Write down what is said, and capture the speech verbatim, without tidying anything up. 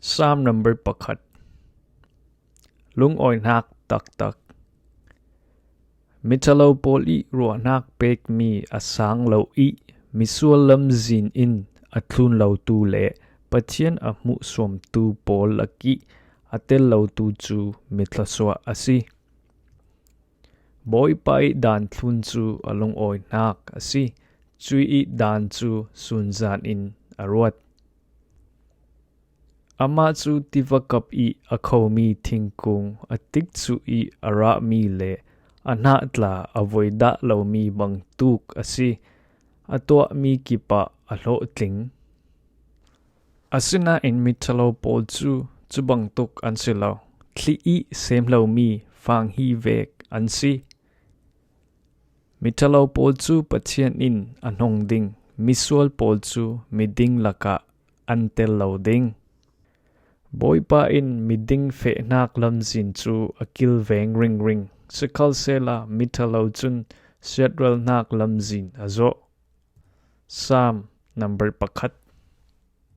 Psalm number pakhat. Lungawinak taktak. Mitalo pawl ih ruahnak pekmi a sang lo ih misual lamzin in a thlun lotu le Pathian a hmuhsuamtu pawl lakih a tel lotu cu mi thlawsuah a si. Bawipa ih daan thlun cu a lungawinak a si. Cuih ih daan cu sunzan in a ruat. Amah cu tivakap ih a khomi thingkung, a tikcu ih a rahmi le a hnah tla a voi dah lomi bangtuk a si. A tuahmi kip ah a hlawhtling. Asinain miṭhalo pawl cu cubangtuk an si lo. Thlih ih sem lomi fanghi vek an si. Miṭhalo pawl cu Pathian in a hnong ding, misual pawl cu miding lakah an tel lo ding. Bawipa in miding fehnak lamzin cu a kilveng ringring, sikhalsehla miṭhalo cun siatralnak lamzin a zawh. Psalm number pakhat.